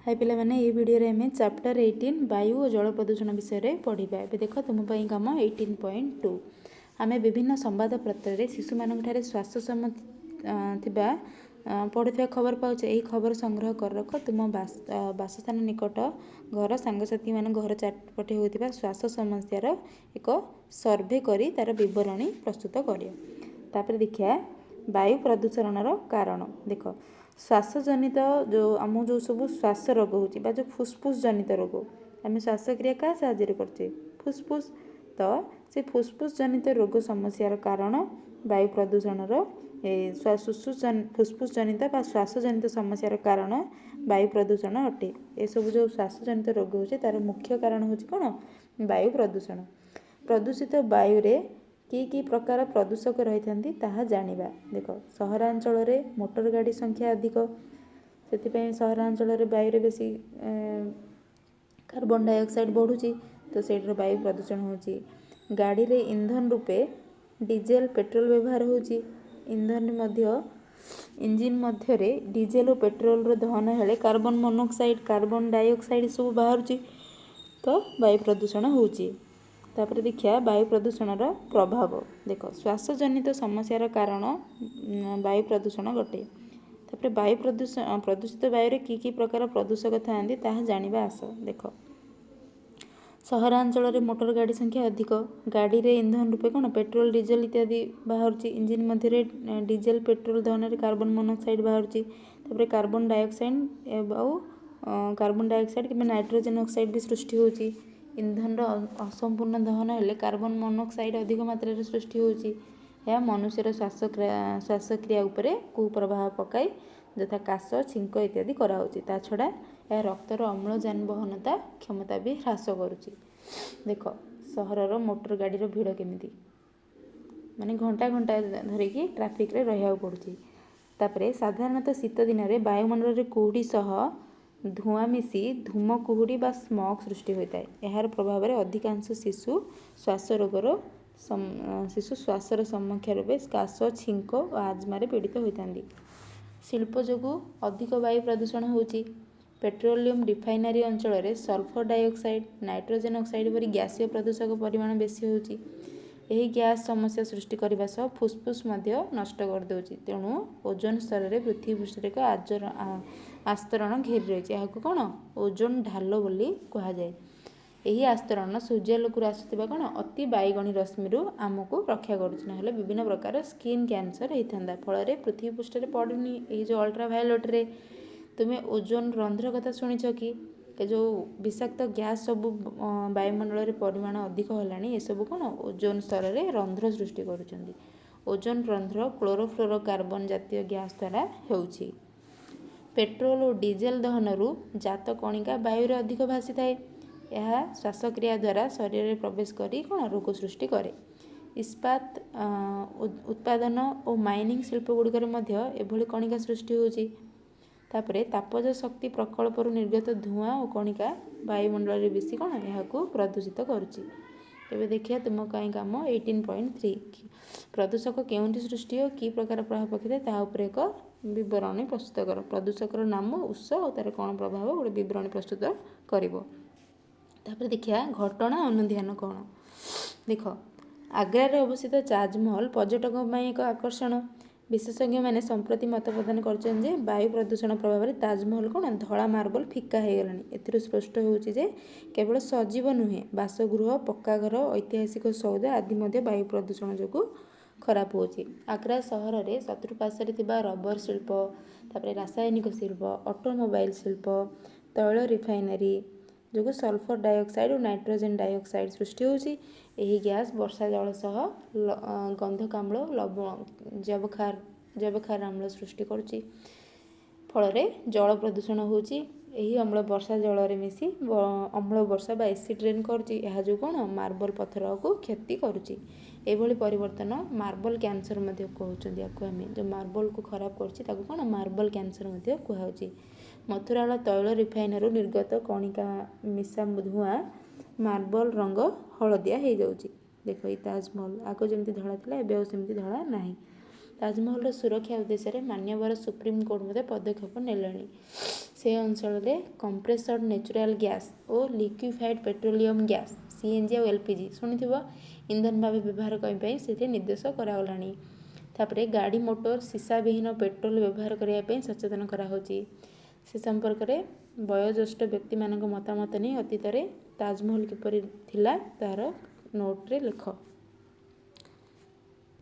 High ପିଲାମାନେ, ଏହି ଭିଡ଼ିଓରେ ଆମେ ଚାପ୍ଟର 18 ବାୟୁ ଓ ଜଳ ପ୍ରଦୂଷଣ ବିଷୟରେ ପଢ଼ିବା। ଏବେ ଦେଖ, ତୁମ ପାଇଁ କାମ 18.2। ଆମେ ବିଭିନ୍ନ ସମ୍ବାଦପତ୍ରରେ ଶିଶୁମାନଙ୍କଠାରେ ଶ୍ୱାସ ଥିବା ପଢ଼ୁଥିବା ଖବର ପାଉଛେ। ଏହି ଖବର ସଂଗ୍ରହ କରି ରଖ। ତୁମ ବାସସ୍ଥାନ ନିକଟ ଘର, ସାଙ୍ଗସାଥିମାନଙ୍କ ଘର ଚାରିପଟେ ହେଉଥିବା ଶ୍ୱାସ ସମସ୍ୟାର ଏକ ସର୍ଭେ କରି ତା'ର ବିବରଣୀ ପ୍ରସ୍ତୁତ କରିବ। ତାପରେ ଦେଖିବା ବାୟୁ ପ୍ରଦୂଷଣର କାରଣ। ଦେଖ, ଶ୍ୱାସଜନିତ ଯେଉଁ ଆମକୁ ଯେଉଁ ସବୁ ଶ୍ୱାସ ରୋଗ ହେଉଛି ବା ଯେଉଁ ଫୁସଫୁସ ଜନିତ ରୋଗ, ଆମେ ଶ୍ୱାସକ୍ରିୟା କାହା ସାହାଯ୍ୟରେ କରୁଛେ? ଫୁସଫୁସ। ତ ସେ ଫୁସଫୁସ ଜନିତ ରୋଗ ସମସ୍ୟାର କାରଣ ବାୟୁ ପ୍ରଦୂଷଣର ଏ ଫୁସଫୁସ ଜନିତ ବା ଶ୍ୱାସଜନିତ ସମସ୍ୟାର କାରଣ ବାୟୁ ପ୍ରଦୂଷଣ ଅଟେ। ଏସବୁ ଯେଉଁ ଶ୍ୱାସଜନିତ ରୋଗ ହେଉଛି, ତା'ର ମୁଖ୍ୟ କାରଣ ହେଉଛି କ'ଣ? ବାୟୁ ପ୍ରଦୂଷଣ। ପ୍ରଦୂଷିତ ବାୟୁରେ କି କି ପ୍ରକାର ପ୍ରଦୂଷକ ରହିଥାନ୍ତି, ତାହା ଜାଣିବା। ଦେଖ, ସହରାଞ୍ଚଳରେ ମୋଟର ଗାଡ଼ି ସଂଖ୍ୟା ଅଧିକ, ସେଥିପାଇଁ ସହରାଞ୍ଚଳରେ ବାୟୁରେ ବେଶୀ କାର୍ବନ ଡାଇଅକ୍ସାଇଡ଼ ବଢ଼ୁଛି, ତ ସେଇଠିର ବାୟୁ ପ୍ରଦୂଷଣ ହେଉଛି। ଗାଡ଼ିରେ ଇନ୍ଧନ ରୂପେ ଡିଜେଲ, ପେଟ୍ରୋଲ ବ୍ୟବହାର ହେଉଛି। ଇନ୍ଧନ ମଧ୍ୟ ଇଞ୍ଜିନ୍ ମଧ୍ୟରେ ଡିଜେଲ ଓ ପେଟ୍ରୋଲର ଦହନ ହେଲେ କାର୍ବନ ମୋନୋକ୍ସାଇଡ଼, କାର୍ବନ ଡାଇଅକ୍ସାଇଡ଼ ସବୁ ବାହାରୁଛି, ତ ବାୟୁ ପ୍ରଦୂଷଣ ହେଉଛି। ତାପରେ ଦେଖିବା ବାୟୁ ପ୍ରଦୂଷଣର ପ୍ରଭାବ। ଦେଖ, ଶ୍ୱାସଜନିତ ସମସ୍ୟାର କାରଣ ବାୟୁ ପ୍ରଦୂଷଣ ଗୋଟେ। ତାପରେ ବାୟୁ ପ୍ରଦୂଷଣ ପ୍ରଦୂଷିତ ବାୟୁରେ କି କି ପ୍ରକାର ପ୍ରଦୂଷକ ଥାଆନ୍ତି, ତାହା ଜାଣିବା ଆସ। ଦେଖ, ସହରାଞ୍ଚଳରେ ମୋଟର ଗାଡ଼ି ସଂଖ୍ୟା ଅଧିକ। ଗାଡ଼ିରେ ଇନ୍ଧନ ରୂପେ କ'ଣ? ପେଟ୍ରୋଲ, ଡିଜେଲ ଇତ୍ୟାଦି ବାହାରୁଛି। ଇଞ୍ଜିନ୍ ମଧ୍ୟରେ ଡିଜେଲ, ପେଟ୍ରୋଲ ଦହନରେ କାର୍ବନ ମୋନୋକ୍ସାଇଡ଼ ବାହାରୁଛି। ତାପରେ କାର୍ବନ ଡାଇଅକ୍ସାଇଡ଼ ଆଉ କାର୍ବନ ଡାଇଅକ୍ସାଇଡ଼ କିମ୍ବା ନାଇଟ୍ରୋଜେନ୍ ଅକ୍ସାଇଡ଼ ବି ସୃଷ୍ଟି ହେଉଛି। ଇନ୍ଧନର ଅସମ୍ପୂର୍ଣ୍ଣ ଦହନ ହେଲେ କାର୍ବନ ମୋନୋକ୍ସାଇଡ଼ ଅଧିକ ମାତ୍ରାରେ ସୃଷ୍ଟି ହେଉଛି। ଏହା ମନୁଷ୍ୟର ଶ୍ୱାସକ୍ରିୟା ଉପରେ କୁପ୍ରଭାବ ପକାଇ, ଯଥା କାଶ, ଛିଙ୍କ ଇତ୍ୟାଦି କରାହେଉଛି। ତା ଛଡ଼ା ଏହା ରକ୍ତର ଅମ୍ଳଜାନ ବହନତା କ୍ଷମତା ବି ହ୍ରାସ କରୁଛି। ଦେଖ, ସହରର ମୋଟର ଗାଡ଼ିର ଭିଡ଼ କେମିତି, ମାନେ ଘଣ୍ଟା ଘଣ୍ଟା ଧରିକି ଟ୍ରାଫିକରେ ରହିବାକୁ ପଡ଼ୁଛି। ତାପରେ ସାଧାରଣତଃ ଶୀତ ଦିନରେ ବାୟୁମଣ୍ଡଳରେ କୁହୁଡ଼ି ସହ ଧୂଆଁ ମିଶି ଧୂମ କୁହୁଡ଼ି ବା ସ୍ମଗ୍ ସୃଷ୍ଟି ହୋଇଥାଏ। ଏହାର ପ୍ରଭାବରେ ଅଧିକାଂଶ ଶିଶୁ ଶ୍ୱାସର ସମ୍ମୁଖୀନ ରୂପେ କାଶ, ଛିଙ୍କ ଓ ଆଜମାରେ ପୀଡ଼ିତ ହୋଇଥାନ୍ତି। ଶିଳ୍ପ ଯୋଗୁଁ ଅଧିକ ବାୟୁ ପ୍ରଦୂଷଣ ହେଉଛି। ପେଟ୍ରୋଲିୟମ ରିଫାଇନାରୀ ଅଞ୍ଚଳରେ ସଲଫର ଡାଇଅକ୍ସାଇଡ଼, ନାଇଟ୍ରୋଜେନ୍ ଅକ୍ସାଇଡ଼ ପରି ଗ୍ୟାସୀୟ ପ୍ରଦୂଷକ ପରିମାଣ ବେଶୀ ହେଉଛି। ଏହି ଗ୍ୟାସ୍ ସମସ୍ୟା ସୃଷ୍ଟି କରିବା ସହ ଫୁସଫୁସ ମଧ୍ୟ ନଷ୍ଟ କରିଦେଉଛି। ତେଣୁ ଓଜୋନ ସ୍ତରରେ ପୃଥିବୀ ପୃଷ୍ଠରେ ଏକ ଆସ୍ତରଣ ଘେରି ରହିଛି। ଏହାକୁ କ'ଣ? ଓଜୋନ ଢାଲ ବୋଲି କୁହାଯାଏ। ଏହି ଆସ୍ତରଣ ସୂର୍ଯ୍ୟାଲୋକରୁ ଆସୁଥିବା କ'ଣ? ଅତି ବାଇଗଣୀ ରଶ୍ମିରୁ ଆମକୁ ରକ୍ଷା କରୁଛି। ନହେଲେ ବିଭିନ୍ନ ପ୍ରକାର ସ୍କିନ୍ କ୍ୟାନ୍ସର ହେଇଥାନ୍ତା। ଫଳରେ ପୃଥିବୀ ପୃଷ୍ଠରେ ପଡ଼ୁନି ଏହି ଯେଉଁ ଅଲ୍ଟ୍ରାଭାୟୋଲେଟ୍ରେ। ତୁମେ ଓଜୋନ ରନ୍ଧ୍ର କଥା ଶୁଣିଛ କି? ଏ ଯେଉଁ ବିଷାକ୍ତ ଗ୍ୟାସ୍ ସବୁ ବାୟୁମଣ୍ଡଳରେ ପରିମାଣ ଅଧିକ ହେଲାଣି, ଏସବୁ କ'ଣ? ଓଜୋନ ସ୍ତରରେ ରନ୍ଧ୍ର ସୃଷ୍ଟି କରୁଛନ୍ତି। ଓଜୋନ ରନ୍ଧ୍ର କ୍ଲୋରୋଫ୍ଲୋରୋକାର୍ବନ ଜାତୀୟ ଗ୍ୟାସ୍ ଦ୍ୱାରା ହେଉଛି। ପେଟ୍ରୋଲ ଓ ଡିଜେଲ ଦହନରୁ ଜାତ କଣିକା ବାୟୁରେ ଅଧିକ ଭାସିଥାଏ। ଏହା ଶ୍ୱାସକ୍ରିୟା ଦ୍ୱାରା ଶରୀରରେ ପ୍ରବେଶ କରି କ'ଣ? ରୋଗ ସୃଷ୍ଟି କରେ। ଇସ୍ପାତ ଉତ୍ପାଦନ ଓ ମାଇନିଂ ଶିଳ୍ପ ଗୁଡ଼ିକରେ ମଧ୍ୟ ଏଭଳି କଣିକା ସୃଷ୍ଟି ହେଉଛି। ତାପରେ ତାପଜ ଶକ୍ତି ପ୍ରକଳ୍ପରୁ ନିର୍ଗତ ଧୂଆଁ ଓ କଣିକା ବାୟୁମଣ୍ଡଳରେ ବେଶୀ କ'ଣ? ଏହାକୁ ପ୍ରଦୂଷିତ କରୁଛି। ଏବେ ଦେଖିବା ତୁମ ପାଇଁ କାମ 18.3। ପ୍ରଦୂଷକ କେଉଁଠି ସୃଷ୍ଟି ଓ କି ପ୍ରକାର ପ୍ରଭାବ ପକାଇଥାଏ, ତାହା ଉପରେ ଏକ ବିବରଣୀ ପ୍ରସ୍ତୁତ କର। ପ୍ରଦୂଷକର ନାମ, ଉତ୍ସ ଓ ତା'ର କ'ଣ ପ୍ରଭାବ, ଗୋଟେ ବିବରଣୀ ପ୍ରସ୍ତୁତ କରିବ। ତାପରେ ଦେଖିବା ଘଟଣା ଅନୁଧ୍ୟାନ କ'ଣ। ଦେଖ, ଆଗ୍ରାରେ ଅବସ୍ଥିତ ତାଜମହଲ ପର୍ଯ୍ୟଟକଙ୍କ ପାଇଁ ଏକ ଆକର୍ଷଣ। ବିଶେଷଜ୍ଞମାନେ ସମ୍ପ୍ରତି ମତ ପ୍ରଦାନ କରିଛନ୍ତି ଯେ ବାୟୁ ପ୍ରଦୂଷଣ ପ୍ରଭାବରେ ତାଜମହଲ କ'ଣ? ଧଳା ମାର୍ବଲ ଫିକା ହେଇଗଲାଣି। ଏଥିରୁ ସ୍ପଷ୍ଟ ହେଉଛି ଯେ କେବଳ ସଜୀବ ନୁହେଁ, ବାସଗୃହ, ପକ୍କା ଘର, ଐତିହାସିକ ସୌଧ ଆଦି ମଧ୍ୟ ବାୟୁ ପ୍ରଦୂଷଣ ଯୋଗୁଁ ଖରାପ ହେଉଛି। ଆଗ୍ରା ସହରରେ ଚତୁଃପାର୍ଶ୍ୱରେ ଥିବା ରବର ଶିଳ୍ପ, ତାପରେ ରାସାୟନିକ ଶିଳ୍ପ, ଅଟୋମୋବାଇଲ ଶିଳ୍ପ, ତୈଳ ରିଫାଇନାରୀ ଯୋଗୁଁ ସଲଫର ଡାଇଅକ୍ସାଇଡ଼ ଓ ନାଇଟ୍ରୋଜେନ୍ ଡାଇଅକ୍ସାଇଡ଼ ସୃଷ୍ଟି ହେଉଛି। ଏହି ଗ୍ୟାସ୍ ବର୍ଷା ଜଳ ସହ ଗନ୍ଧକ ଅମ୍ଳ, ଲବଣ, ଯବକ୍ଷାର ଅମ୍ଳ ସୃଷ୍ଟି କରୁଛି। ଫଳରେ ଜଳ ପ୍ରଦୂଷଣ ହେଉଛି। ଏହି ଅମ୍ଳ ବର୍ଷା ଜଳରେ ମିଶି ଅମ୍ଳ ବର୍ଷା ବା ଏସିଡ୍ ରେନ୍ କରୁଛି। ଏହା ଯୋଗୁଁ କ'ଣ? ମାର୍ବଲ ପଥରକୁ କ୍ଷତି କରୁଛି। ଏଭଳି ପରିବର୍ତ୍ତନ ମାର୍ବଲ କ୍ୟାନ୍ସର ମଧ୍ୟ କହୁଛନ୍ତି ଆକୁ ଆମେ। ଯେଉଁ ମାର୍ବଲକୁ ଖରାପ କରୁଛି, ତାକୁ କ'ଣ? ମାର୍ବଲ କ୍ୟାନ୍ସର ମଧ୍ୟ କୁହାହେଉଛି। ମଥୁରାର ତୈଳ ରିଫାଇନାରୀରୁ ନିର୍ଗତ କଣିକା ମିଶା ଧୂଆଁ ମାର୍ବଲ ରଙ୍ଗ ହଳଦିଆ ହେଇଯାଉଛି। ଦେଖ, ଏଇ ତାଜମହଲ ଆଗ ଯେମିତି ଧଳା ଥିଲା, ଏବେ ଆଉ ସେମିତି ଧଳା ନାହିଁ। ତାଜମହଲର ସୁରକ୍ଷା ଉଦ୍ଦେଶ୍ୟରେ ମାନ୍ୟବର ସୁପ୍ରିମକୋର୍ଟ ମଧ୍ୟ ପଦକ୍ଷେପ ନେଲେଣି। ସେ ଅଞ୍ଚଳରେ କମ୍ପ୍ରେସର୍ଡ ନ୍ୟାଚୁରାଲ୍ ଗ୍ୟାସ୍ ଓ ଲିକ୍ୱିଫାଇଡ଼୍ ପେଟ୍ରୋଲିୟମ୍ ଗ୍ୟାସ୍, CNG ଆଉ LPG ଶୁଣିଥିବ, ଇନ୍ଧନ ଭାବେ ବ୍ୟବହାର କରିବା ପାଇଁ ସେଥିରେ ନିର୍ଦ୍ଦେଶ କରାଗଲାଣି। ତାପରେ ଗାଡ଼ି ମୋଟର ସୀସାବିହୀନ ପେଟ୍ରୋଲ ବ୍ୟବହାର କରିବା ପାଇଁ ସଚେତନ କରାହେଉଛି। ସେ ସମ୍ପର୍କରେ ବୟୋଜ୍ୟେଷ୍ଠ ବ୍ୟକ୍ତିମାନଙ୍କ ମତାମତ ନେଇ ଅତୀତରେ ତାଜମହଲ କିପରି ଥିଲା ତାହାର ନୋଟ୍ରେ ଲେଖ।